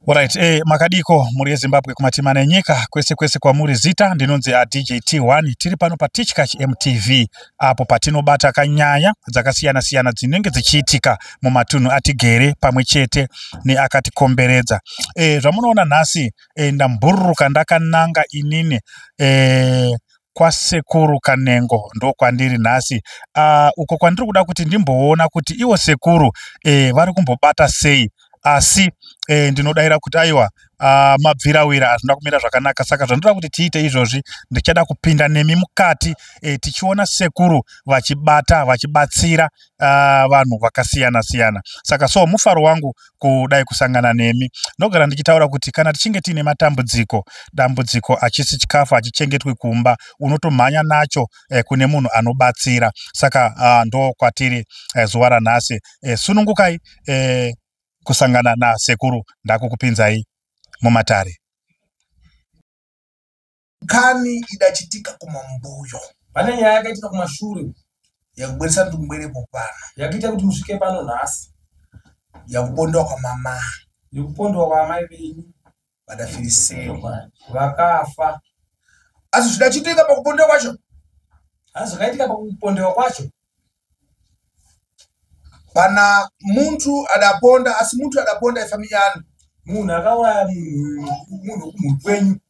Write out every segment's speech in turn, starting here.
Alright, makadiko mhuri yeZimbabwe kumatima nenyika kwese kwese kwamuri. Zita ndinonzi DJ T1. Tiri pano paTichkach MTV apo patinobata kanyaya dzakasiyana siyana dzinenge dzichiitika mumatunhu atigere pamwe chete neakatikomberedza. Zvamunoona nhasi ndambururuka ndakananga inini kwasekuru Kanengo, ndokwandiri nhasi, uko kwandiri kuda kuti ndimboona kuti ivo sekuru vari kumbobata sei. Asi ndinodayira kuti aiwa, mabvirawira hazvina kumira zvakanaka. Saka zvandoda kuti tiite izvozvi, ndichada kupinda nemi mukati tichiona sekuru vachibata, vachibatsira vanhu vakasiyana siyana. Saka so mufaro wangu kudai kusangana nemi. Ndogara ndichitaura kuti kana tichinge tiine matambudziko, dambudziko hachisi chikafu, hachichengetwi kumba, unotomhanya nacho kune munhu anobatsira. Saka ndo kwatiri zuva ranhasi. Sunungukai kusangana nasekuru. Ndakukupinzai mumatare. Nkhani idachitika kumambuyo. Pane nyaya yakaitika kumashure. Yakubweresa ndikumbwerepo pano. Yakaita kuti musvike pano nhasi. Yakupondewa kwamama. Yekupondewa kwaamai venyu. Vadafirisei. Vakafa. Asi zvidachitika pakupondewa kwacho. Asi zvakaitika pakupondewa kwacho. Pana muntu adaponda, asi muntu adaponda ifamiyani. Munhu akauraya munhu, munhu wekumhuri kwenyu.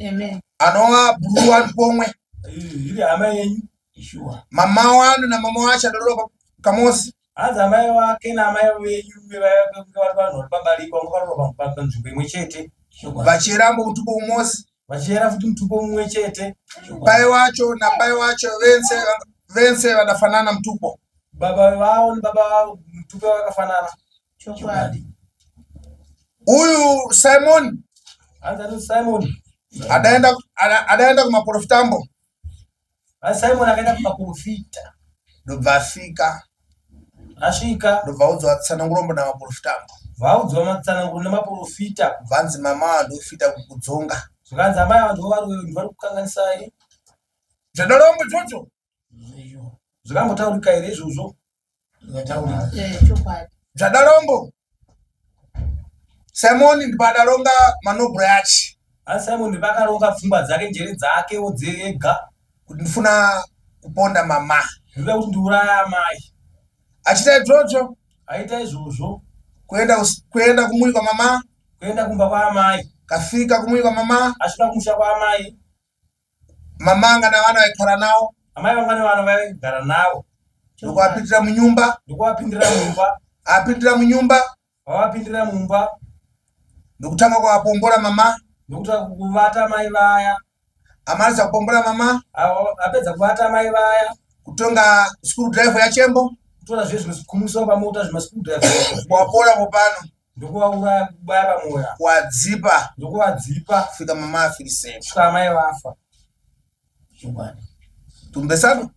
Amen. Anova bhuru wanu pomwe. Iri hama yenyu. Mama wanu namama wacho adalowa kamosi. Hanzi amai vake naamai venyu vari vanhu vari pabarika, vanga varova panzvimbo imwe chete. Vachirambo mutupo umosi. Vachiyera futi mutupo mumwe chete. Pai wacho napai wacho vense vense vadafanana mutupo. Baba vavo nebaba vavo mutupo vakafanana. Chokwadi. Uyu Simon. Hanzi anoti Simon. Adaenda kumaprofitambo. Hanzi Simon akaenda kumaprofita. Ndobva afika. Asvika. Ndobva audzwa tsanangurombo namaprofitambo. Vaudzwa matsananguro nemaprofita. Bvanzi mama vandofita kukudzonga. Zvikanzi amai vanhu vari kukanganisai. Zvadalombo ichocho. Zvakambotaurika here izvozvo? Chokwadi. Zvadalombo Simoni ndipo adalonga manobro yachi. Hanzi Simon ndipo akaronga pfungwa dzake, njere dzakewo dzega. Kuti ndifuna kuponda mama. Ndinoda kuti ndiuraya amai. Achiita izvozvo. Aita izvozvo. Kuenda kumuri kwamama. Kuenda kumba kwaamai. Kafika kumuri kwamama. Asvika kumusha kwaamai. Mama anga navana vaikara navo. Amai vanga nevana vaigara navo. Ndokuapindira munyumba. Ndokuapindira mumba. Apindira munyumba. Vavapindira mumba. Ndokutanga kuvapombora mama. Ndokutanga kuvata mai vaya. Amarisa kupombora mama. Apedza kuvata mai vaya. Kutonga screwdriver yachembo. Kutora zve zvinokumiswa pamota, zvemascrewdriver. Kuwapora popano. Ndokuvauraya, kubaya pamoya. Kuwadzipa. Ndokuvadzipa. Kufika mama afiriseni. Kusvika amai vafa. Tumbesano.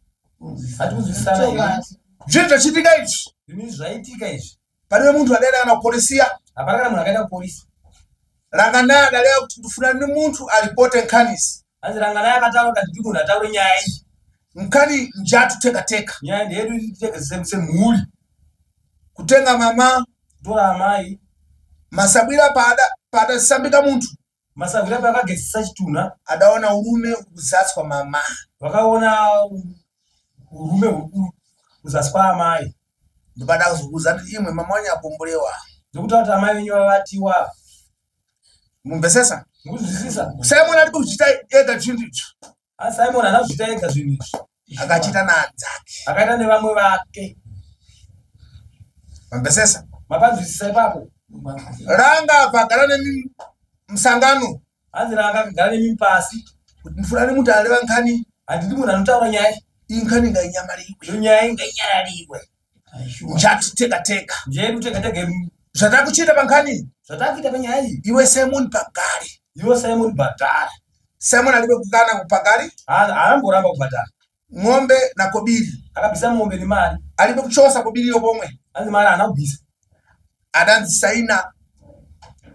Hatikunzwisisana here? Zvinhu zvachiitika izvi. Zvinhu zvaitika izvi. Pane muntu adaenda kana kupolisiya. Hapana kana munhu akaenda kupolisi. Ranganai adaleva kuti ndifuna ni muntu aripote nkhanisi. Hanzi Ranganai akataura kuti ndiri munhu ataure nyaya iyi. Nkhani njatu teka teka. Nyaya ndeyedu tega semhuri. Kutenga mama. Kutora amai. Masabwira paadasambika muntu. Masabwira paakagezesa chitunha. Adaona urume kuzasi kwa mama. Vakaona urume kuzasi kwa amai. Ndobada kuzokuudza kuti imwe mama wanyu apombolewa. Ndokutaura kuti amai venyu vavatiwa. Mumvesesa? Mukuzwisisa? Simon ari kuzviita ega zvinhu izvi. Asi Simon haana kuzviita ega zvinhu izvi. Akachiita naanzake. Akaita nevamwe vake. Mumvesesa? Mapanzwisisa ipapo? Ranga abva agara nemi musangano. Hanzi Ranga akagara nemi pasi. Kuti ndifuna muntu areva nkhani. Handidi munhu anotaura nyaya. Iyi nkhani ngainyamariwe. Iyo nyaya ingainyarariwe. Njati tega tega. Njedu tega tega. Zvatakuchiita pankhani. Zvatakuita panyaya iyi. Iwe Simon pagari. Iwe Simon bhadhara. Simon alibe kukana kupagari. Haamboramba kubhadhara. Ng'ombe na kobiri. Akabvisa mombe nemari. Alibe kuchosa kobiri iyo pomwe. Hanzi mari haana kubvisa. Adanzi saina.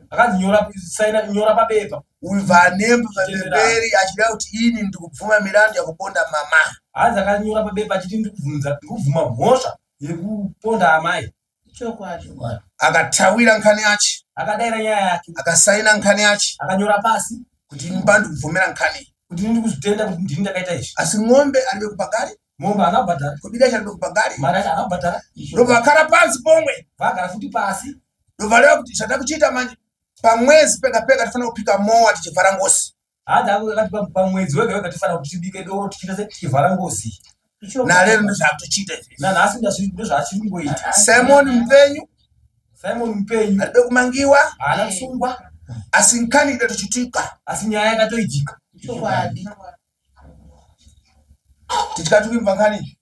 Akanzi nyora, saina, nyora pabepa. Ubva nemba pabeberi achida kuti ini ndikubvuma milandu yakuponda mama. Hanzi akanyora pabepa achiti ndikubvuma mhosva yekuponda amai. Chokwadi. Akatawira nkhani yachi. Akadaira nyaya yake. Akasaina nkhani yachi. Akanyora pasi. Kuti imba ndikubvumira nkhani. Kuti ndini ndikuzvitenda kuti ndini ndakaita izvi. Asi ng'ombe alibe kupagari. Mombe haana kubhadhara. Kobida chalibe kupagari. Mari yacho haana kubhadhara. Ndobva pansi pomwe. Vagara futi pasi. Ndobva reva kuti zvatakuchiita manje pamwedzi pega pega tifanira kupika mowa tichivhara ngozi. Hanzi akati pamwedzi wega wega tifanira kuti tibike doro tichiita se tichivhara ngozi. Nalero ndozvakutochiita izvi. Nanhasi ndozvaachiri kungoita. Simon mupenyu. Simon mupenyu. Alibe kumangiwa. Haana kusungwa. Asi nkhani idatochitika. Asi nyaya yakatoitika. Chokwadi. Tichikati kuimva nkhani.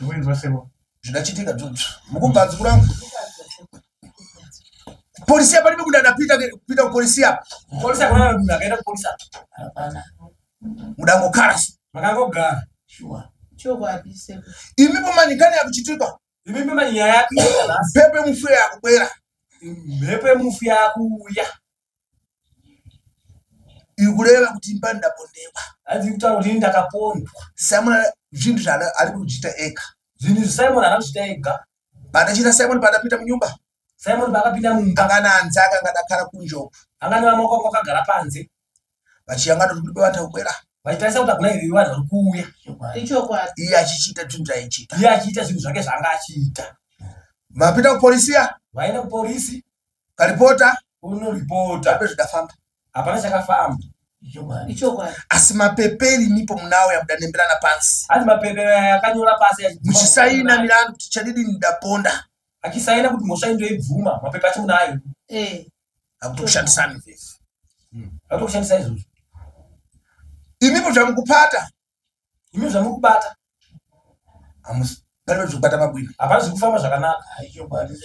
Ndikuinzwa sebo. Zvidachitika dzvudzu. Mukubva kurangu. Polisi apa ndime kudada pita pita kupolisi apa. Polisi hakuna munhu akaenda kupolisi apa. Hapana. Mudangogara. Makangogara. Sure. Chokwadi sekuru. Imipo manyikani yakuchitika. Imimi manyaya yakuitika nhasi. Mhepo yemufu yakubwera. Mhepo yemufu yakuuya. Iri kureva kuti imba ndapondewa. Hanzi kutaura kuti ini ndakapondwa. Simon zvinhu zvaari kuchiita ega. Zvinhu izvi Simon haana kuzviita ega. Pandachita Simon pandapinda munyumba. Simon paakapinda mumba. Angana anzi akanga adakara kunje uku. Angana vamwe vanga vakagara panze. Vachiyangana kuti kuri vanhu vakubwera. Vachitarisa kuti hakuna here vanhu vari kuuya. Ichokwadi. Iye achichiita zvinhu zvaichiita. Iye achiita zvinhu zvake zvaanga achiita. Mapinda kupolisiya. Vaenda kupolisi. Karipota. Unoripota. Ape zvidafamba. Hapana chakafamba. Ichokwadi. Asi mapeperi nipo munawo yamudanemberana pansi. Hanzi mapepe akanyora pasi. Muchisaina milandu kuti chadidi ndaponda. Achisaina kuti mhosva iyi ndoibvuma mapepe acho munayo. Eh. Hakutokushandisani izvezvi. Hakutokushandisa izvozvo. Imipo zvamukupata. Imi zvamukubata. Hamusi palibe zvekubata mabwino. Hapana zvekufamba zvakanaka.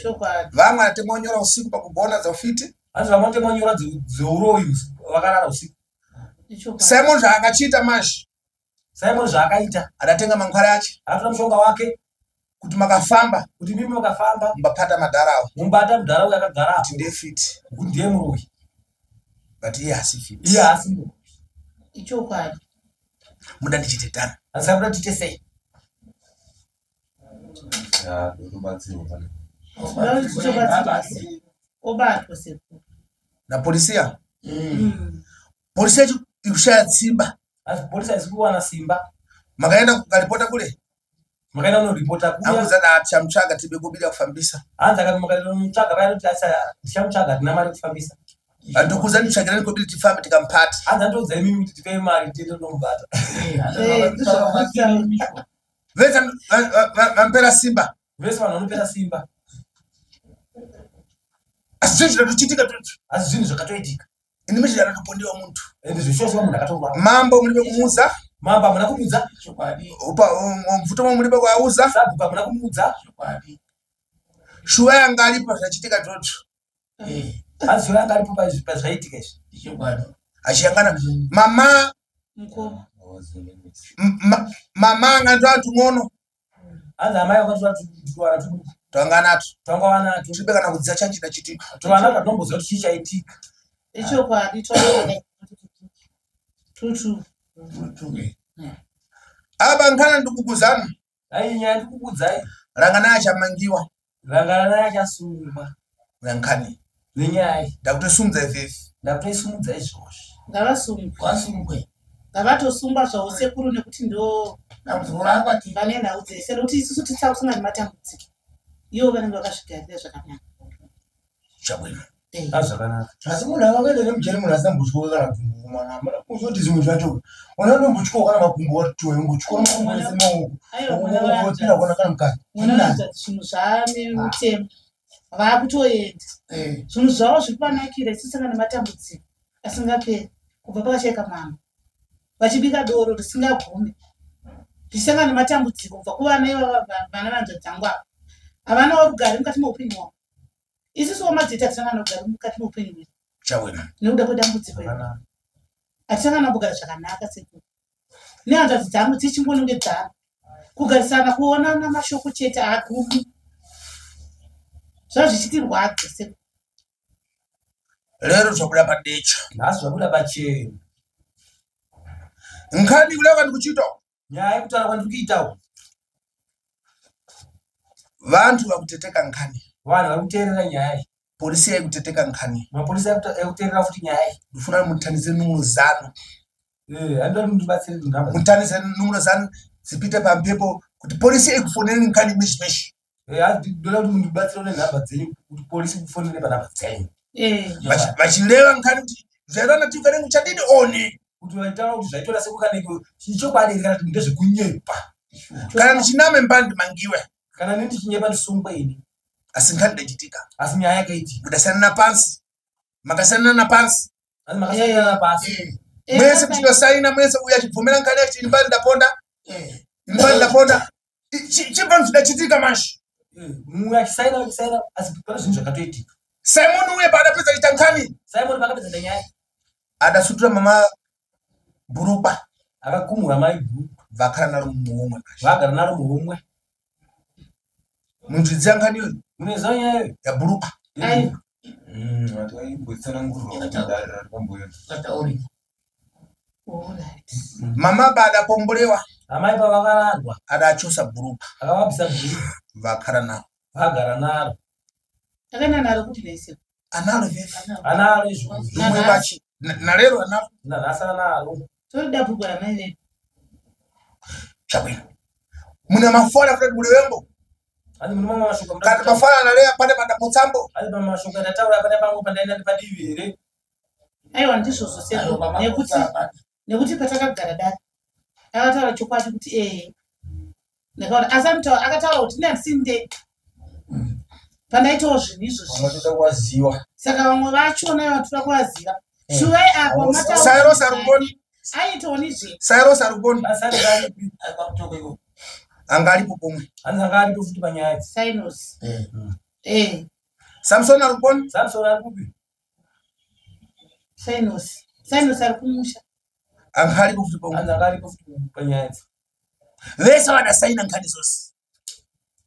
Chokwadi. Vamwe anatemonyora usiku pakugona dzaufiti. Hanzi vamwe vanotemonyora dzeuroyi vakarara usiku. Ichokwadi. Simon zvaakachiita manje. Simon zvaakaita. Adatenga mangwara ache. Akatora mushonga wake. Kuti makafamba. Kuti mimi makafamba. Mubapata madhara awo. Mubata mudhara uyo akagara apo. Kuti ndiye fiti. Kuti ndiye muroyi. But iye haasi fiti. Iye haasi muroyi. Ichokwadi. Muda ndichite tano. Hanzi muda tiite sei? Chokwadi. Obatwa sekuru. Napolisiya. Polisi yacho ikushaya tsimba. Hanzi polisi haisi kuwana simba. Makaenda kukaripota kule. Makaenda kunoripota kuya. Akuza da tichamutsvaga tibe kubida kufambisa. Hanzi akati makaenda kunomutsvaga vaya kuti asa tichamutsvaga hatina mari yekufambisa. Andikuza nditsvagirani kobidi tifambe tikampata. Hanzi andiudza imimi kuti tipei mari tiende kunomubata. Vese vampera simba. Vese vanhu vanopera simba. Asi zvinhu zvinotochitika Asi zvinhu zvakatoitika. Ini mizhi ndatopondewa muntu. Ende zvishoswa munhu akatourwa. Mambo mulibe kumuudza. Mambo hamuna kumuudza. Upa mvuto mulibe kuauza. Sabhuku hamuna kumuudza. Shuwa yanga aripo zvachitika dzvodzvo. Hanzi shuwa yanga aripo pazvaitika izvi. Achiyangana mama Mukoma. mama anga ndo antu ng'ono. Hanzi amai vakatora tuwana tuduku. Twanga natwo. Twanga wanatwo. Tiribe kana kudziza chanchida chitika. Tuvana tatinomboziva kuti chii chaitika. Ichokwadi. Chokwadi. Tutu. Apa nkhana ndikukuzana. Ai nyaya ndikukuudzai. Rangana achamangiwa. Rangana achasungwa. Rankhani. Nenyaya iyi. Ndakutosimudza izvezvi. Ndakutoisimudza izvozvi. Ngavasungwe. Ngavatosungwa zvavo sekuru nekuti ndo vane nhau dzese nekuti isusu tisakusangana nematambudziko. Ivo vanenge vakazvigarira zvakanaka. Chabwino. Zvakanaka. Asi munhu angaenda nemujeri munhu asina kumbotyoka kana gumbo mwana. Kuzoti zvimwe zvacho. Ona unombotyoka kana makumbo watyoka, umbotyoka makumbo ese maoko. Aiwa mwana Wopinda kuona kana mukati. Mwana vanzwa zvinhu zvane mutemo. Vakutoenda. Zvinhu zvavo zviri kuvanakira isisangana nematambudziko asingaperi kubva pakashaika mama. Vachibika doro risingagumi. Tichisangana nematambudziko kubva kuvana ivava vana vanzwa dzangu ava. Havanawo rugare mukati meupenyu hwavo. Isusuwo madzita hatisangana rugare mukati meupenyu hwedu. Chabwino. Nekuda kwedambudziko iri. Hatisangana kugara zvakanaka sekuru. Nehanzvadzi dzangu dzichingonongedzana. Kugarisana kuonana mashoko chete haagumi. Zvazvichitirwadza sekuru. Lero zvabuda padecha. Nhasi zvabuda pachena. Nkhani kudai kwandikuchiita. Nyaya yekutaura kwandiri kuita uku. Vantu vakuteteka nkhani. Vanhu vari kuteerera nyaya iyi. Polisi yaikuteteka nkhani. Mapurisa ekuteerera futi nyaya iyi. Ndifuna mutanise numero zanu. Anoda kuti ndibatsire nhamba. Mutanise numero zanu dzipite pampepo kuti polisi ikufonere nkhani meshi meshi. Ndoda kuti mundibatsire nenhamba dzenyu kuti polisi ikufonere panhamba dzenyu. Vachireva nkhani kuti zvairana tiukarengu chadini oni. Kuti vaitaura kuti zvaitwa nasekuru Kanengo chichokwadi here kana kuti ndezvekunyepa. Kana ndichiname mbandi mangiwe. Kana nini ndichinyepa ndisungwe ini. Asi nkhani ndachitika. Asi nyaya yakaitika. Mudasanana pansi. Makasanana pansi. Asi makasanana pasi. Mwese muchinosaina mwese uya achibvumira nkhani yacho ini mbandi ndaponda. Ini mbandi ndaponda. Chibva zvidachitika manje. Mumwe achisaina achisaina asi pane zvinhu zvakatoitika. Simon uye paadapedza kuita nkhani. Simon paakapedza nyaya. Adasutura mama bhurukwa. Akakumura mai bhurukwa. Vakara naro muhomwe. Vagara naro muhomwe. Munzvidziya nkhani iyoyo. Munoziva nyaya iyoyo? Yabhurukwa. Mama paadapombolewa. Amai pavakararwa. Adachosa bhurukwa. Akavabvisa bhurukwa. Vakara naro. Vagara naro. Akaenda naro kuti nese. Analo veve. Analo izvozvo. Rimwe vachi. Narero analo. Nanhasi analo. Torida bhurukwa ramai vedu. Chabwino. Muna mafora Fred Mulewembo. Hanzi mune mamwe mashoko Kana mafora analea pane padapotsambo. Hanzi pamwe mashoko andataura pane pamwe pandaenda padivi here. Aiwa ndizvozvo sekuru nekuti patakagara dare akataura chokwadi kuti ehe. Ndakaona asi anotaura akataura kuti ndandisini ndega. Pandaitawo zvinhu izvozvo. Vanotoda kuvaziva. Saka vamwe vachona vatoda kuvaziva. Shuvai apo mataura. Sairos arikuboni. Aitawo nizve. Sairos arikuboni. Sairos aripi? Anga aripo pomwe. Hanzi anga aripo futi panyaya idzi. Sainos. Samson arikuboni. Samson ari kupi? Sainos. Sainos ari kumusha. Anga aripo futi pomwe. Hanzi anga aripo futi panyaya idzi. Vese vadasaina nkhani dzose.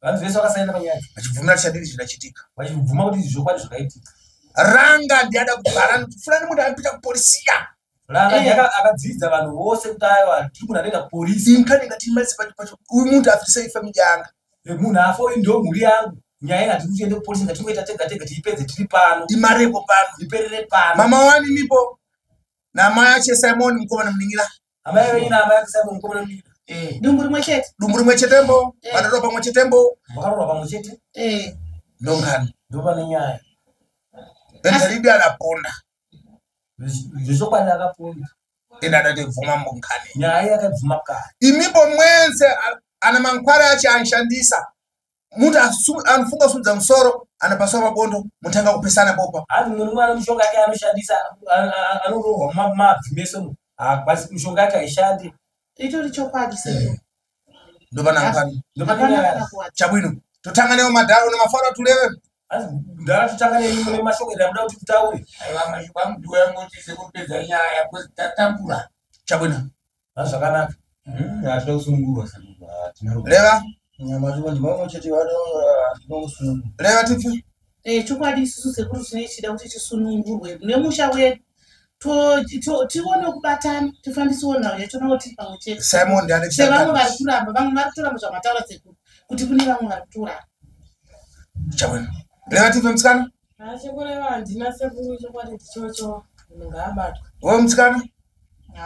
Vanhu vese vakasaina panyaya idzi. Vachibvumira chadini zvidachitika. Vachibvuma kuti zvokwadi zvakaitika. Ranga ndiada kugara fulani munhu apita kupolisiya. Ranga akadzidza vanhu vose kuti aiwa tiri munhu anoenda kupolisi. Nkhani ngatimalise pacho pacho uyu muntu afise ifamily yanga. Munhu afa uyu ndo mhuri yangu. Nyaya hatiri kuti kupolisi ngatingoita tega tega tiipedze tiri pano. Imarepo pano. Iperere pano. Mama wani nipo. Namai ache Simon mukoma namunin'ina. Amai venyu naamai ake Simon mukoma namunin'ina. Dumbu rimwe chete. Dumbu rimwe chetembo. Vakarorwa pamwe chetembo. Vakarorwa pamwe chete. Ndo nkhani. Ndo pane nyaya. Endaridi adaponda. Zvechokwadi akaponda. Ende adatibvuma mbonkhani. Nyaya yakabvuma kare. Imipo mwense ana mankwara ache anshandisa. Muntu anofunga kusumudza musoro anopaswa mabondo muntu anga kupesana popa. Hanzi mumwe nemumwe ane mishonga yake anoshandisa anorohwa mumabvi mese umu. Haakwanisi mishonga yake haishandi. Itori chokwadi sekuru. Ndopana nkhani. Ndopane nyaya. Chabwino. Totanga newo madhara une mafaro tuleve. Hanzi mudhara totanga nenyu mune mashoko ere amuda kuti titaure. Aiwa mashoko amudiwa angoti sekupedza nyaya because tatambura. Chabwino. Hanzi zvakanaka. Hatida kusunungurwa hatina rudo. Leva. Nyama chiko ndimamwe chete hatina kusunungurwa. Leva tipi. Chokwadi isusu sekuru tinoichida kuti tisunungurwe nemusha wedu. Tione kubatana tifambisewo nhau yachona kuti tiri pamwe chete. Simon ndiane Sevamwe vari kuramba, vamwe vari kutoramba zvamataura sekuru kuti kune vamwe vari kutoramba. Chabwino. Leva tipi musikana. Chekureva handina sekuru chokwadi ndichocho munhu ngaabatwe. Wewe musikana.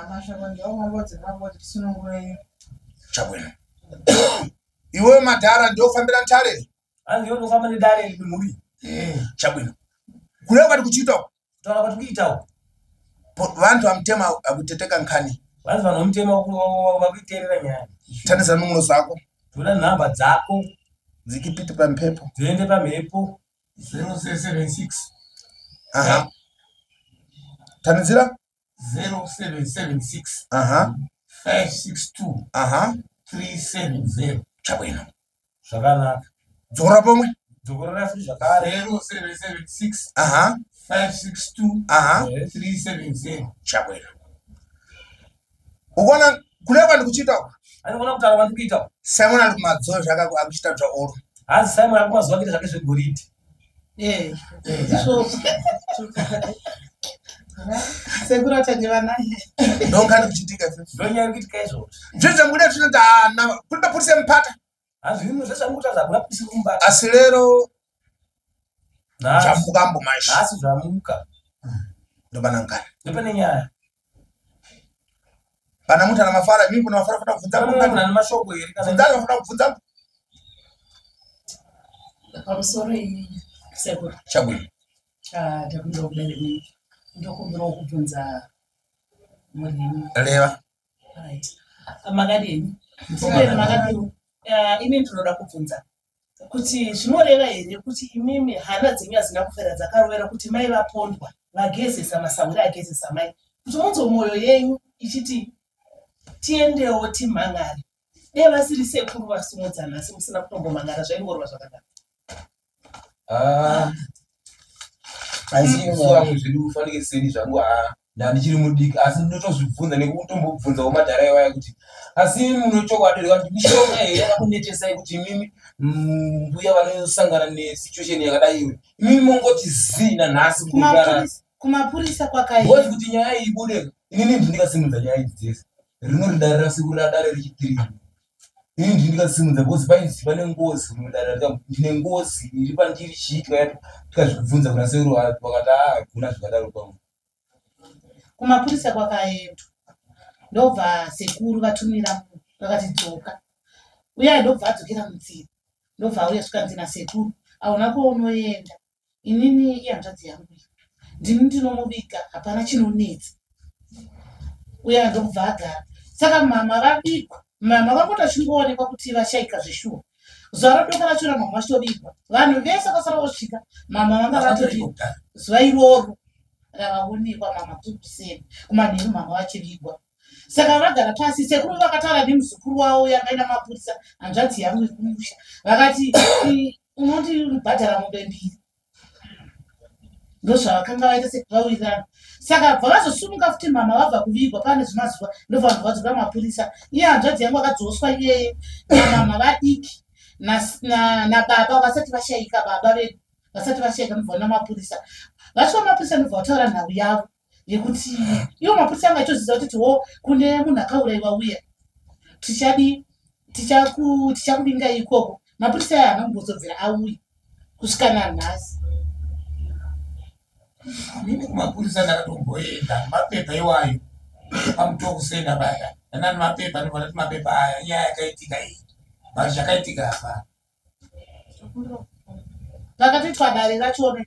Mashoko ndiwo mambo tisunungurei. Chabwino. Iwe madhara ndiofambira ntare. Hanzi iwe ndofamba nedare remhuri. Chabwino. Kureva kwati kuchiita uku. Kutaura kwati kuita uku. Vantu vamutema akuteteka nkhani. Vanzi vanhu vamutema vakuiteerera nyaya. Tanisa nungo zako. Toda nhamba dzako. Dzikipite pamhepo. Dziende pamhepo. 0776. Aha. Tanidzira? 0776. Aha. 562. Aha. 370. Chabwino. Zvakanaka. Dzokora pomwe. Dzokorora futi zvakare. 0776. Aha. 562. Aha. 370. Chabwino. Ukuona kuleva ndikuchiita uku. Anoona kutaura kwandiri kuita uku. Simon ari kumadzoyo zvake akuchita zvaoro. Hanzi Simon ari kumazuva akuita zvake zvegoridhe. Ndizvozvo. Sekuru atange vanaye. Ndonkhani kuchitika izvozvo. Ndonyaya iri kuitika izvozvo. Zvinhu zvamukuda tinoti hana kuri mapurisa emupata. Hanzi zvinhu zvese zvamukutaura hakuna purisa iri kumubata. Asi lero Zvamuka manje. Nhasi zvamuka. Ndopanangana. Ndopane nyaya. Pana munhu ana mafara, mimi kuna mafara funa kubvunza Pane munhu ane mashoko here kana Bvunzani vafuna kubvunza. Pamusoro iyi sekuru. Chabwino. Ndakumbira kudai nemi. Ndokumbirawo kubvunza murimi. Reva. Right. Makadini? Makadini? Ini ndinoda kubvunza kuti zvinoreva here kuti imimi hana dzenyu hadzina kufera dzakarovera kuti mai vapondwa vagezesa masahwira agezesa mai, kuti munzwe mwoyo yenyu ichiti tiendewo timhangare, dai vasiri sekuru vasimudza nhasi musina kutombomhangara zvaingorova zvakanaka. Asi vamwe zvedu ufanike seni zvangu ndandichiri mudiki, asi ndinotozvibvunza nekutombobvunzawo madhara iwaya kuti asi munochokwadi kuti mishonga here yakakunetesai kuti imimi mbuya vanosangana nesituation yakadai iwe imimi mongoti zii nanhasi kugara Kumapurisa kwakaita because kuti nyaya iyi ibude, inini ndindikasimudza nyaya idzi dzese rinori dare rasekuru radare rechipiri, inini ndindikasimudza because painzi pane ngozi mudare, ndine ngozi iri pandiri chii, tikazvibvunza kuna sekuru vakati hakuna zvakadaro pamwe. Kumapurisa kwakaendwa ndobva sekuru vatumira munhu vakati dzoka, uye ndobva adzokera munzira, ndobva auya zvikanzi nasekuru hauna kwaunoenda, inini ihanzvadzi yangu iyi ndini ndinomuviga, hapana chinonetsa. Uye ndobva agara. Saka mama vabikwa, mama vangoti vachingoonekwa kuti vashaika zveshuwa, zuva rodoka racho ramama vachitovigwa, vanhu vese vakasara vosvika mama vanga vatovigwa zuva iroro ravaonekwa mama kuseni kumanheru mama vachivigwa. Saka vagara pasi sekuru vakataura nemuzukuru wavo yanga ina mapurisa, hanzvadzi yangu yekumusha, vakati unondibhadhara mombe mbiri, ndozvavakanga vaita sekuvawirirana. Saka bva vazosumuka futi mama vabva kuvigwa pane zvimazuva, ndobva vanhu vadzoka mapurisa, iye hanzvadzi yangu akadzoswa iyeye namama vadiki nababa vasati vashaika, baba vedu vasati vashaika, ndobva namapurisa vasvika mapurisa ndobva vataura nhau yavo yekuti iwo mapurisa anga aitoziva kuti wo kune munhu akaurayiwa uya tichadi tichakuvinga ikoko. Mapurisa aya haana kumbozobvira auya kusvika nanhasi. Inini kumapurisa ndakatomboenda mapepa iwayo pamutokusenda paya ndanani mapepa ndobva ndati mapepa aya nyaya yakaitika iyi but zvakaitika apa Pakatoitwa dare rachona.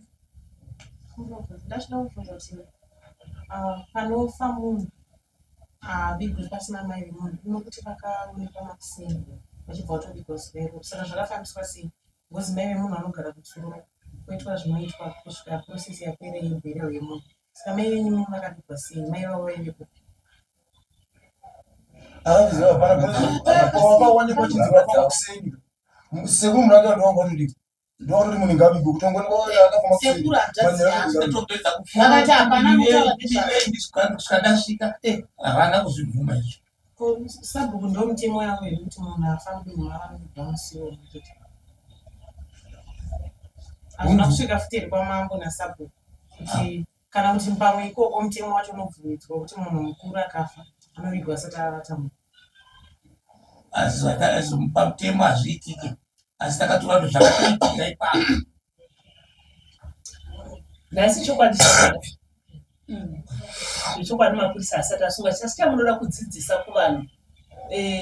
Ndachida kubvunza kuti panofa munhu avigwe pasina mai vemunhu, inokuti vakaonekwa makuseni vachibva vatovigwa zuva iroro, saka zvakafambiswa sei? Because mai vemunhu vanogara kutsuro koitwa zvinoitwa kusvika process yapera yeburial yemunhu, saka mai venyu vakavigwa sei? Mai vavo vaivepo? Wakaonekwa chinzi vafa kuseni, sekuru munhu anga ndowanga ndowatoti munhu ngavigwe kuti ongoonekwa akafa. Sekuru hanzvadzi yangu. Ndakatopedza Vakati hapana kutaura nezvazvo. kusvika ndasvika havana kuzvibvuma izvo. Ko sabhuku ndo mutemo yavo here kuti munhu afa mudunhu mavanovigwa musiwo mutete? Hazvina kusvika futi here kwamambo nasabhuku kuti kana kuti pamwe ikoko mutemo wacho unobvumidzwa kuti munhu mukuru akafa anovigwa asati avata munhu? Asi pamutemo hazviitiki, asi takatora kuti zvakatoitika ipapo. Nhasi chokwadi chabuda zvechokwadi, mapurisa asati asungwa. Chasi chamunoda kudzidzisa kuvanhu,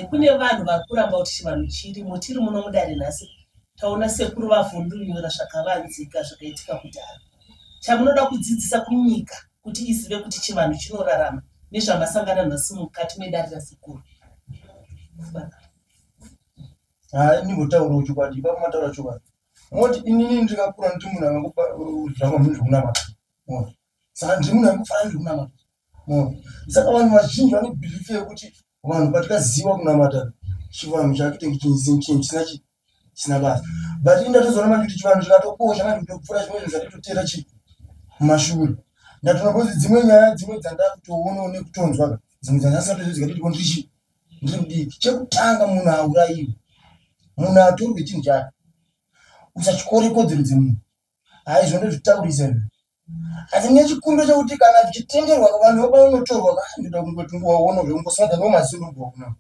kune vanhu vari kuramba kuti chivanhu chirimo, tiri muno mudare nhasi taona sekuru vavhundunyura zvakavanzika zvakaitika kudhara. Chamunoda kudzidzisa kunyika kuti izive kuti chivanhu chinorarama nezvamasangana nhasi mukati medare rasekuru? Hai, ndimbotaurawo chokwadi ipapo, mataura chokwadi moti inini ndikakura nditi munhu angozvangwa munhu zvekunamata. Mona, saka ndiri munhu angofanira zvekunamata. Mona, saka vanhu vazhinji vane belief yekuti vanhu patikaziva kunamata chivanhu chakuite chinhu chinhu chisina chisina basa, but ini ndatozoona manje kuti chivanhu chikatokosha manje kutopfuura zvimwe zvinhu zvatitotera chi mumashure. Ndatoona because dzimwe nyaya dzimwe dzandakutoonawo nekutonzwa ka, dzimwe dzandasingatozivi dzikatoitika ndiri ndiri mudiki. Chekutanga, munhu aurayiwe, munhu atorwe chinhu chake, usatyore kodzero dzemunhu. Haizvo ndozvitaurisa izvo, asi nechikumbiro chekuti kana zvichitenderwa vanhu vapanotorwa, ndoda kungoti ngowaona zvekungosimudza ndomaziso ndomboona.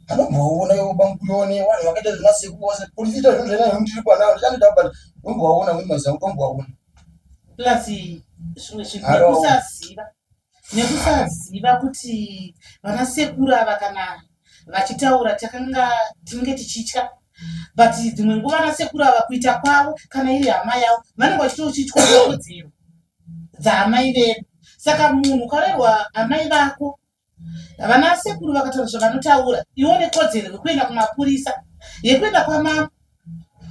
Anombovaona ivo bamukurione vanhu vakaita zvemaseku vose polisi ita zvinhu zvaina ndiri kwanao ndichandoita but ndombovaona muri mazangu ndombovaona. Plus zvimwe zvinhu nekusaziva nekusaziva kuti vana sekuru ava kana vachitaura takanga tinenge tichitya but dzimwe nguva vana sekuru ava kuita kwavo kana iri hama yavo vanenge vachitochityora kodzero dzaamai vedu saka munhu ukarerwa amai vako vana sekuru vakataura zvavanotaura iwe une kodzero yekuenda kumapurisa yekuenda kwamambo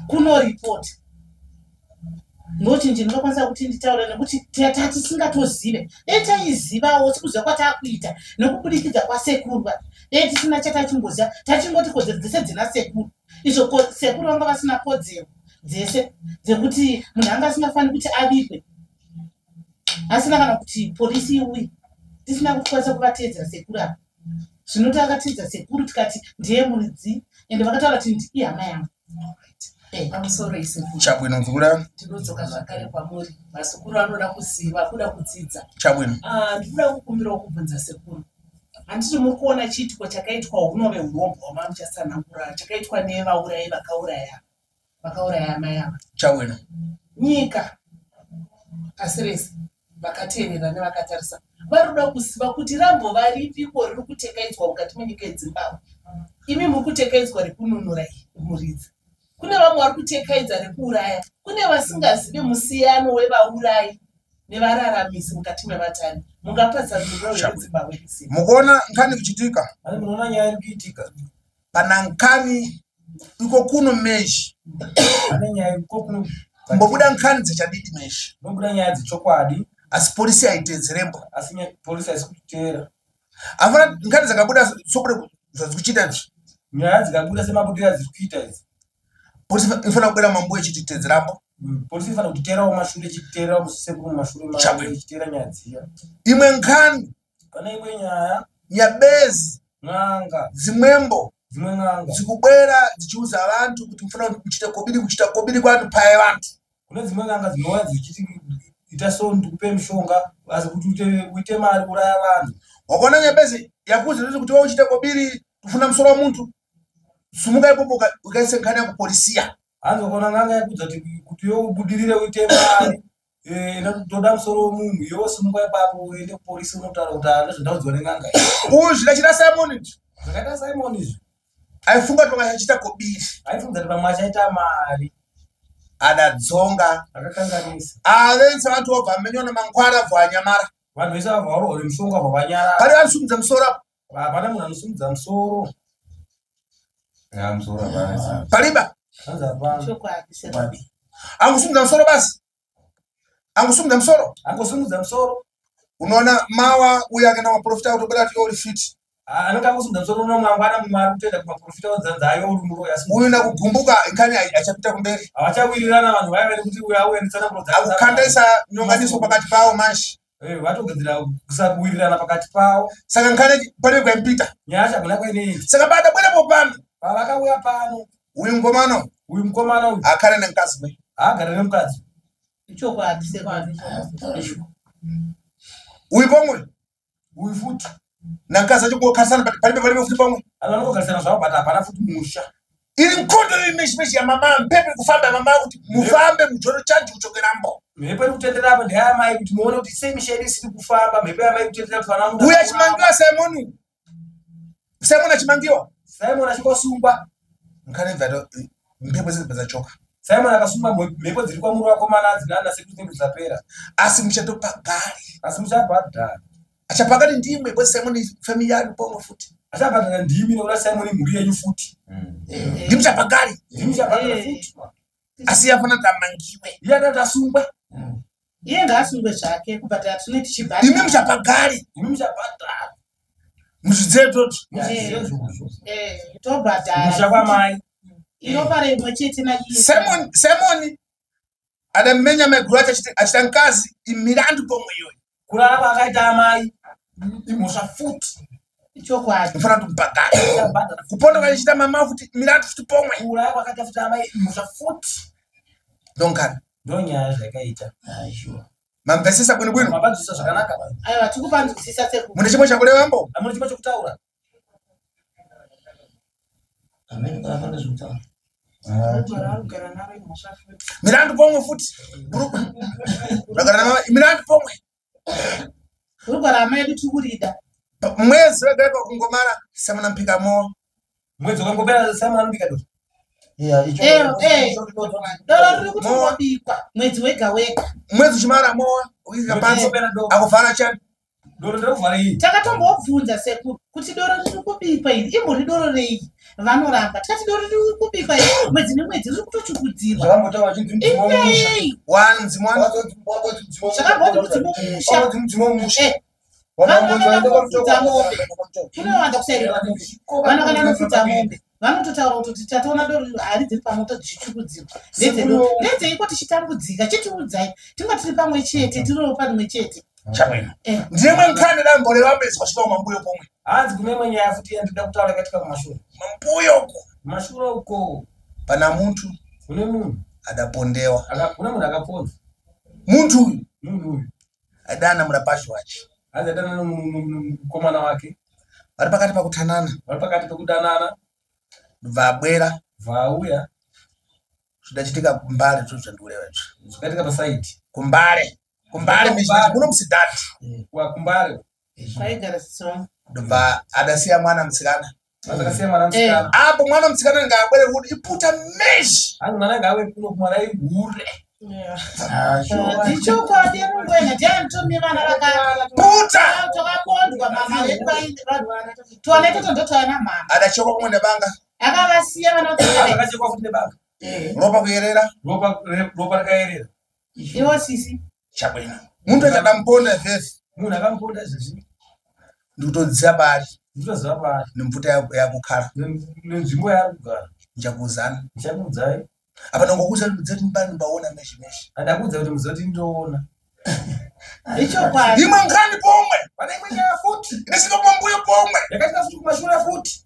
kunoripota ndochinji ndinokwanisa kuti nditaure nekuti tatisingatozive dai taizivawo sekuziva kwatakuita nekubudikidza kwasekuru va dai tisina chatachimboziva tachingoti kodzero dzese dzina sekuru izvo sekuru vanga vasina kodzero dzese dzekuti munhu anga asingafaniri kuti avigwe asina kana kuti polisi iuye tisina kukwanisa kuvateedzera sekuru ava zvino takateedza sekuru tikati ndiye muridzi ende vakataura kuti ihama yangu eh. Pamusoro isekuru. Chabwino mvura. Tinodzoka zvakare kwamuri. Vasekuru vanoda kuziva, kuda kudzidza. Chabwino. Ah, ndinoda kukumbirawo kubvunza sekuru. Handiti muri kuona chiitiko chakaitwa hunove hurombwa hwamamuchatsanangura chakaitwa nevaurayi vakauraya vakauraya amai ava. Chabwino. Nyika pasi rese vakateerera nevakatarisa vari kuda kuziva kuti rambova ripiko riri kutekaidzwa mukati menyika yezimbabwe imi muri kutekaidzwa rekununura muridzi kune vamwe vari kutekaidza rekuuraya kune vasingazive musiyano wevaurayi nevararamisi mukati mevatani mungapatsanuriro yezimbabwe risina mukuona nkani kuchitika munoona nyaya iri kuitika pana nkani iko kuno meshi pane nyaya iko kuno kumbobuda nkani dzechadidi meshi kunobuda nyaya dzechokwadi asi polisi haiteedzerembo asi polisi haisi kuteera afana nkani dzakabuda sokuda zvadzikuchiita izvi nyaya dzikabuda semabudiro adziri kuita idzi polisi inofanira kubuda mambo ichiti teedzerambo mm, polisi inofanira kutiteerawo mashure ichiteerawo sekuru mumashure Chabwino. ichiteera nyaya dziya imwe nkani pane imwe nyaya nyabezi n'anga dzimwembo dzimwe n'anga dzikubwera dzichiudza vantu kuti mufanira kuchita kobiri kuchita kobiri kwantu paye vantu kune dzimwe n'anga dzinouya dzichiti ita so ndikupe mushonga asi kuti uite mari uraya vanhu wakaona nyabezi yakuudza kuti wewe uchite kobiri kufuna musoro wamuntu sumuka ipopo ukaise nkhani yakupolisiya hanzi wakaona n'anga yakuudza kuti iwe ubudirire uite mari eh, toda musoro wemunhu iwe wosimuka ipapo uende kupolisi unotaura kuti handizvandaudzwa nen'anga uyu zvinachita simon izvi zvakaita simon izvi aifunga kuti vakachaita kobiri aifunga kuti vamwe achaita mari adadzonga akakanganisa avense vantu vobva amenywa namangwara bvo anyamara vanhu vese vabva varohwa nemushonga bva vanyarara pane vanosumudza musoro apo hapana munhu anosumudza musoro musoro hapana paliba hanzi hapana chokwadi angosumudza musoro basi angosumudza musoro angosumudza musoro unoona mawa uyo akaenda kumaprofita kutobera kuti uri fit ah, anenge angosumudza musoro uno mangwana mumwe ari kutoenda kumaprofita odzanza ayo uri muroyi asi uyu nakugumbuka nkani achapita kumberi havachawirirana vanhu vaya vene kuti uyo auye netsananguro dzake akukandaisa nyonganiso pakati pavo manje eh, vatogadzira kusawirirana pakati pavo saka nkani pane kwaipita nyaya chagona kwainoita saka badabwerepo pano pavakauya pano uyu mukomana uyu mukomana uyu akare nemukadzi mwe haagare nemukadzi Chokwadi sekuru. Uyu pomwe uyu futi namukadzi acho kungokarisana palibe palibe futi pomwe vanhu vanongogarisana zvavo but hapana futi musha iri nkondo imeshimeshi yamama mpepe kufamba mama kuti mufambe mujoro chanji kuchokerambo mhepo iri kutendera apa ndeyamai kuti muone kuti sei misha yedu isiri kufamba mhepo yamai kutendera kuti vana uyu achimangiwa simoni simoni achimangiwa simon achingosungwa nkanebva mhepo dzibva dzachoka Simon akasungwa mhepo dziri kwamuri vakomana dzinana sekuru dzinenge dzapera. Asi muchatopagari. Asi muchabhadhara. Achapagari ndimwe because Simon family yanu pomwe futi. Achabhadhara ndimi nekuda Simon imhuri yenyu futi. Mm. Ndimi muchabhagari. Ndimi muchabhadhara futi. Asi yafana tamangiwe. Iye ada tasungwe. Iye ngaasungwe zvake kubhadhara tine tichibhadhara. Imi muchabhagari. Imi muchabhadhara. Muzvidziyo izvozvo. Muzvidziyo izvozvo. Eh, tobhadhara. Musha kwamai. Iropa rimwe chete naiye. Simon Simon adamenya maiguru acho achita nkazi imirandu pomwe iyoyo. Kurara kwakaita amai imhosva futi. Chokwadi. Mfana kumbhadhara. Kuponda kwachiita mama futi mirandu futi pomwe. Kuuraya kwakaita futi amai imhosva futi. Ndonkani. Ndonyaya zvakaita. Mamvesesa bwino bwino. Mapanzwisisa zvakanaka. Aiwa tikupanzwisisa sekuru. Mune chimwe chakureva mbo? Amuna chimwe chokutaura. Amene kana pane zvekutaura. Rugwaro naro imhosva futi. Mirandu pomwe futi. Rugwaro namama mirandu pomwe. Rugwaro amai edu tikurida. Mwedzi wega wega kungomara Simon Mpika mowa. Mwedzi ukangopera Simon anobika doro. Yeah, icho. Doro riri kutongobikwa mwedzi wega wega. Mwedzi uchimara mowa uika pansi akuvhara chani. Doro ndinokuvhara iyi. Takatombobvunza sekuru kuti doro riri kubikwa iri imbori doro rei, vanoramba. Tikati doro riri kubikwa iri mwedzi nemwedzi riri kutochukudzirwa. Zvakambotaura chinzi mudzimu womusha. Inyaya Wani mudzimu wani. Zvakamboti mudzimu womusha. Wakazi mudzimu womusha. Vanhu vanoenda kofudza mombe. Kunowanza kusairirwa mombe. Vanhu kana vanofudza mombe vanototaura kuti tatoona doro hari dziri pamoto dzichichukudzirwa. Ndedzedu. Ndedzeiko tichitambudzika? Chitiudzai. Tinga tiri pamwe chete, tiriwo pamwe chete. Chabwino. Ndimwe nkhani damborewambezwa svika kumambuyo pomwe. Hanzi kune imwe nyaya futi yandinoda kutaura yakaitika kumashure. Mambuyo uko. Kumashure uko. Pana muntu Kune munhu. adapondewa. Kune munhu akaponda. Muntu uyu. Munhu uyu. Adana murapashi wache. Hanzi adana nomukomana wake. Vari pakati pakutanana. Vari pakati pekudanana. Vabwera. Vauya. Zvidachitika kumbare zvo zvandikureva izvi. Zvakaitika pasaiti. Kumbare. Kumbare muno musidhati. Kumbare. Kwaigara sisi wangu. Ndobva adasiya mwana musikana. Akasiya mwana musikana. Apo mwana musikana ngaabwere kuti iputa meshi. Hanzi mwana ngaawe kuno kumwana ihure. Ndichokwadi rungwena ndiani vana Puta! Takapondwa mama vedu twana itoto ndotwana mama. Adachekwa kumwe nebanga. Akavasiya vana Akachekwa futi nebanga. Ropa kuyerera. Ropa rikayerera. Iwo sisi. Chabwino. Muntu achadamuponda izvezvi. Munhu akamuponda izvezvi. Ndikutodziya pari. Ndikutoziva paari. Nemvuta yakukhala. Nenzvimbo yaari kugara. Ndichakuudzani. Ndichakuudzai. Apa ndongokuudza kuti mudzati ndibani mbaona meshi meshi. Andakuudza kuti muzoti ndoona. Ichokwadi. Imwe nkhani pomwe. Pane imwe nyaya futi. Inesvika kumambuyo pomwe. Yakaitika futi kumashure futi.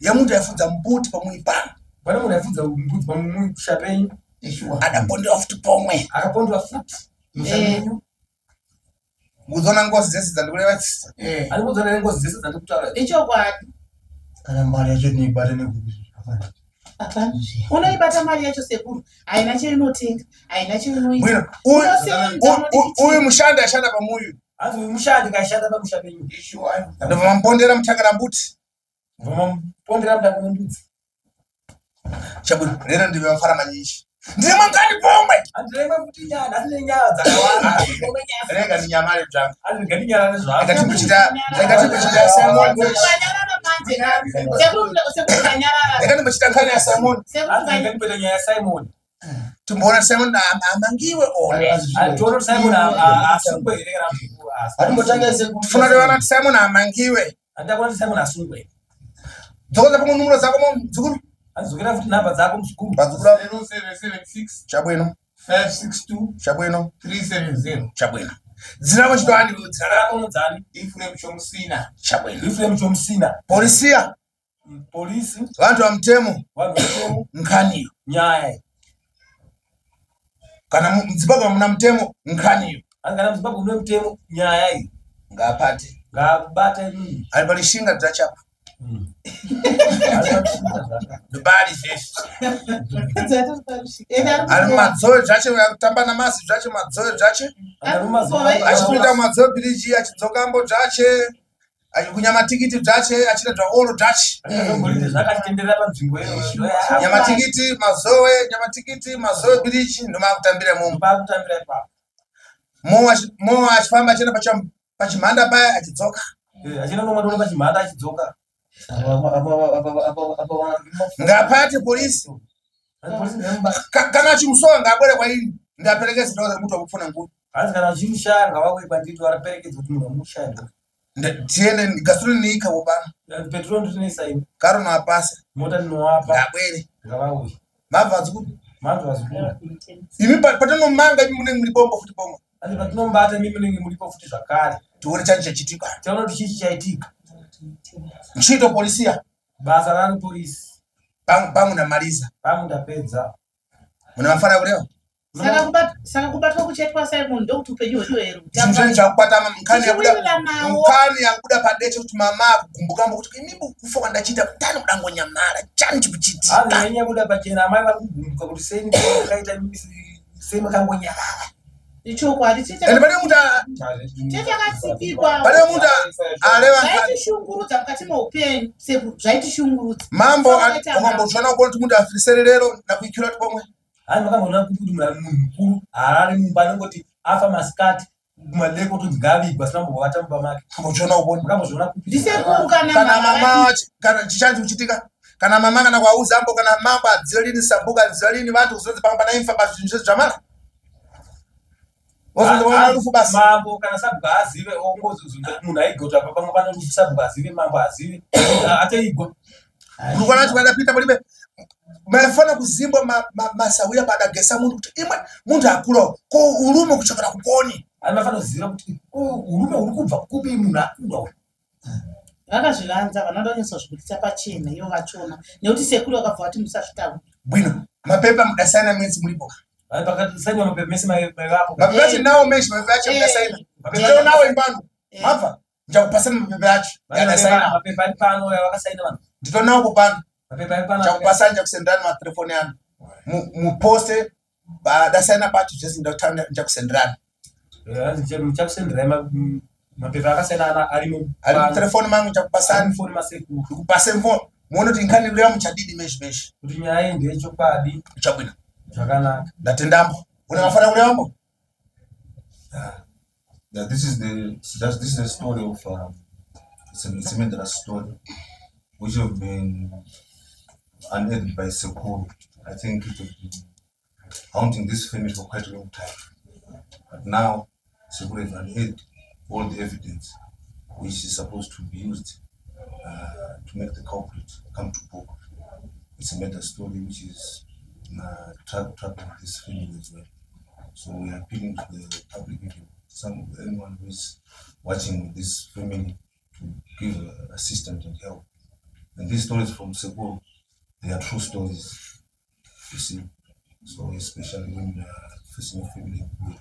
Yemuntu aifudza mbuti pamwe pano. Pane munhu aifudza mbudzi pamusha penyu. Adapondewa futi pomwe. Akapondwa futi. Musha menyu. Ngudzona ngozi dzese dzandikureva idzi. Ari kudzona nengozi dzese dzandikutaura. Ichokwadi. Kana mari yacho tinoibata nekupi. Hapana. Unoibata mari yacho sekuru. Haina chainotenga, haina chainoita. Bwino. Uyu mushandi ashanda pamuyu. Hanzi uyu mushandi kaishanda pamusha penyu. Ndobva mamupondera mutanga rambuti. Vamupondera mutanga wembudzi. Chabwino. Rero ndive mafara manyinji. Ndimwe nkhani pomwe. Hanzi imwe futi nyaya, nhasi nenyaya dzakawanda. Rega ndinyamare dzvangu. Hanzi rega ndinyarare zvangu. Rega timbochita rega timbochita Simon. Vanyarara manje. Sekuru sekuru vanyarara. Rega ndimbochita nkhani ya Simon. Sekuru Hanzi rega ndimboita nyaya yaSimon. Timboona Simon amangiwe one. Tione kuti Simon asungwe here kana kuti Hatimbotanga sekuru. Tifuna kuona kuti Simon amangiwe. Handida kuona kuti Simon asungwe. Dzokodza pamwe numero dzako muzukuru. Hanzi dzokera futi nhamba dzako muzukuru. Vazukuru. 0776 Chabwino. 562 Chabwino. 370. Chabwino. Dzina rako chitoani dzina rako Rako unodzani? Ephraim Chomusina. Chabwino. Ephraim Chomusina. Polisia. Polisi. Vantu vamutemo. Vanhu vamutemo. Nkhaniyo. Nyaya. Kana muZimbabwe muna mutemo nkhaniyo. Hanzi kana muZimbabwe mune mutemo nyaya iyi. Ngaapate. Ngaabate munhu. Ari palishinga dzachapa. Ndobari zveshe. Ari mumadzoyo zvache kutamba namasi zvache madzoyo zvache. Achipinda mumadzoyo bhiriji achidzokambo zvache. Achikunya matikiti zvache achiita zvaoro zvache. Goridhe zvakachitenderera panzvimbo iyoyo. Nyamatikiti mazowe nyamatikiti mazowe bhiriji ndomakutambira imomo. Ndopakutambira ipapo. Mowa achifamba achienda pachimhanda paya achidzoka. Achienda nomwe pachimhanda achidzoka. Ngapate polisi. Kana achimusowa ngaabwere kwaini ndaperekeze ndoza mutu wakupfuna nguni. Hanzi kana achimushaya ngavauye kwandiri varaperekedze kuti munhu amushaya ndo. Tiende gasolini niikapo pano. Petrol ndinoisa ini. Karo noapasa. Mota ndinowapa. Ngabwere. Ngavauye. Mabva adzikuru. Mabva vazukuru. Imi patinomanga imi munenge muri bombo futi bombo. Hanzi patinombata imi munenge muripo futi zvakare. Tione chani chachitika. Tione kuti chii chichaitika. Ntchito polisiya. Basa rani polisi. Pamwe ndamaliza. Pamwe ndapedza. Muna mafara kulewa? Saka kubatwa kuchaitwa Simon ndokuti upenyu hwedu here Zvinhu zvenyu zvakubata mukani yabuda tichiwiriranawo mukani yakubuda padeche kuti mama akugumbuka mbo kuti imimbi kufa kwandachiita kutani kudangonyamara chani chikuchitika. Hanzi nyaya yabuda pachena amai vari kugumbuka kuti sei makaita sei makangonyarara. Ichokwadi Ende pane muti takatsipikwa pane muti areva nkani. Zvaitishungurudza mukati meupenyu sekuru, zvaitishungurudza. Mambo Saka wakambotsvana kuona kuti muti afirisere lero nakuikhira kuti pomwe. Hanzi makamboona kuti munhu mukuru haarari mumba anongoti afa masikati kumadeko otonzi ngaavigwe asina kumbovata mumba make. Kambotsvana kuona. Makambozviona kupi? Ndisekuru kana Kana mama mama kana chichanzi kuchitika kana mama kana kwauzambo kana mambo adziva lini sabhuku adziva lini vantu kuzonzi pamwe pana imfa basi zvinhu zvese zvamara. Wozonzi pamwe rufu basi. Mambo kana sabhuku azive ongozozunza munhu aigota apa pamwe pane rufu sabhuku azive mambo azive atoigwa. Murikuona kuti kwandapinda palibe maifana kuzimbwa masawira padagesa munhu kuti imwe munhu akurawo ko urume kuchokera kuponi. Ani mafanira kuziva kuti urume huri kubva kupi munhu akura uyu. Vakazvivanza vanoda kunyatsozvibudisa pachena ivo vachona nekuti sekuru vakabva vati musazvitaura. Bwino mapepa mudasaina mwedzi mulipo. Vanhu pakasainwa mapepa mese maivapo. Mapepa acho nawo meshe mapepa acho mudasaina. Nditonawo imbano. Mabva njakupasana mapepa acho yadasaina. Mapepa ari pano vakasaina vanhu. Nditonawo pano. Mapepa ari pano. Njakupasana njakusenderana matelefoni anu. Muposte padasaina pacho zvese njakusenderana. Muchakusenderai mapepa akasaina arimo Ari mutelefoni mangu njakupasana. foni masekuru. Ndikupase mfo muone kuti nkhani lera muchadidi meshe meshe. Kuti nyaya iyi ndeyechokwadi Chabwino. zvakanaka. Ndatendambo. Une mafana kulewambo? Yeah, this is the that's, this is the story of it's a murderous story, which have been unearthed by Sekuru. I think it has been haunting this family for quite a long time. But now Sekuru has unearthed all the evidence which is supposed to be used to make the culprit come to book. It's a murder story which is troubling this family as well. So we are appealing to the public, if anyone who is watching this family, to give assistance and help. And these stories from Sekuru, they are true stories, you see. So especially when you are facing a family with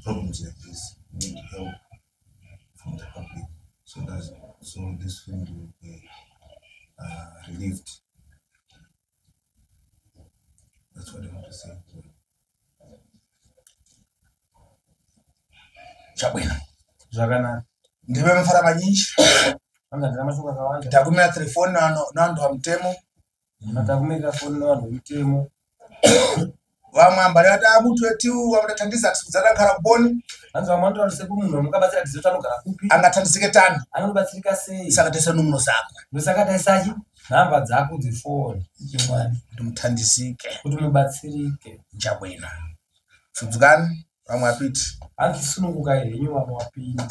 problems like this, you need help from the public. So this family will be relieved. That's what I want to say. Chabwino. Zvakanaka. Ndibe mafara manyinji. Vanhu handina mashoko akawanda. Takumira telefoni naantu amutemo. Takumira foni navanhu vemutemo. Vamwe ambali vati amuntu wetiu vamutathandiza tisikudzana nkhala kuponi. Hanzi vamwe vanotaura kuti sekuru munhu wamukabatsira tizive kuti anogara kupi. Angathandizike tani. Anobatsirika sei. Saka taisa numuno zako. Ndosaka taisachi nhamba dzako dzefoni. Kuti muthandizike. Kuti mubatsirike. Chabwino. Tsudzukani vamwe apiti. Hanzi sunungukai henyu vamwe vapinde.